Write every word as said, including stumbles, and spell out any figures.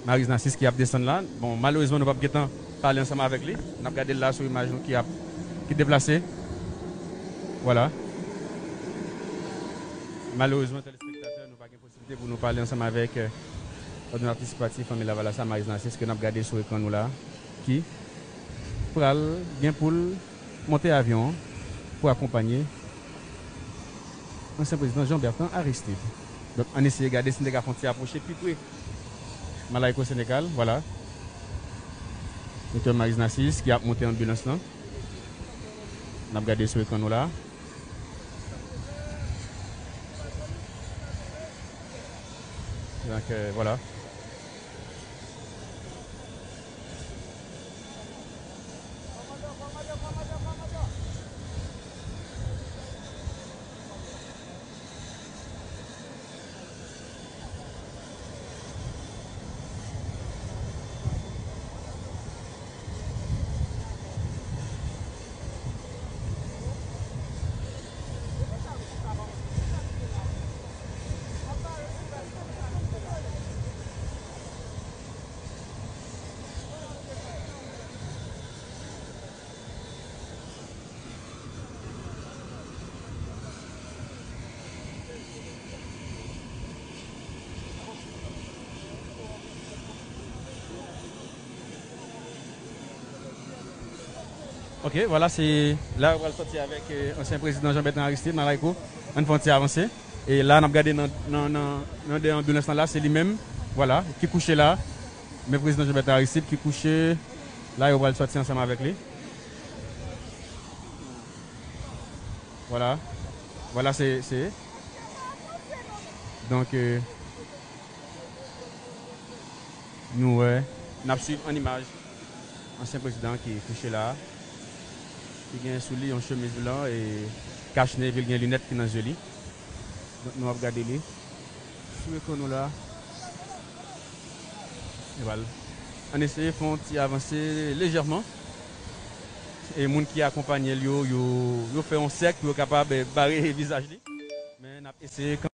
Maryse Narcisse ki ap desann la. Bon, malerezman, nou p ap gentan pale ansanm avèk li. N ap gade l la sou imaj nou ki ap, ki deplase. Vwala. Malerezman, telespektatè, nou pa gen posiblite pou nou pale ansanm avèk, eh, kòdonatris pati Fanmi Lavalas la, Maryse Narcisse, ke n ap gade sou ekran nou la, ki pral gen pou l monte avyon an pou akonpanye ansyen prezidan Jean Bertrand Aristide. Donk, ann eseye gade si n te ka fè yon ti apwoche pi pre. Malayko Senegal, vwala. Doktè Maryse Narcisse ki ap monte anbilans lan. N ap gade sou ekran nou la. Donk, euh, vwala. Ok, vwala, se la yo pral sòti avèk, euh, ansyen prezidan Jean Bertrand Aristide, Malayko. Ann fè yon ti avanse. E la, n ap gade nan, nan, nan, nan de anbilans lan la, se li menm, vwala, ki kouche la. Men prezidan Jean Bertrand Aristide ki kouche la, yo pral sòti ansanm avèk li. Vwala. Vwala, se, se. Donk, euh, nou wè, n ap swiv an imaj ansyen prezidan ki kouche la, ki gen sou li yon chemiz blan e kach ne, epi l gen linèt ki nan zye li. Donk, nou ap gade li sou ekran nou la. E vwala. Ann eseye fè yon ti avanse lejèman. E moun ki akonpanye l yo, yo, yo fè yon sèk pou yo kapab, eh, bare vizaj li. Men n ap eseye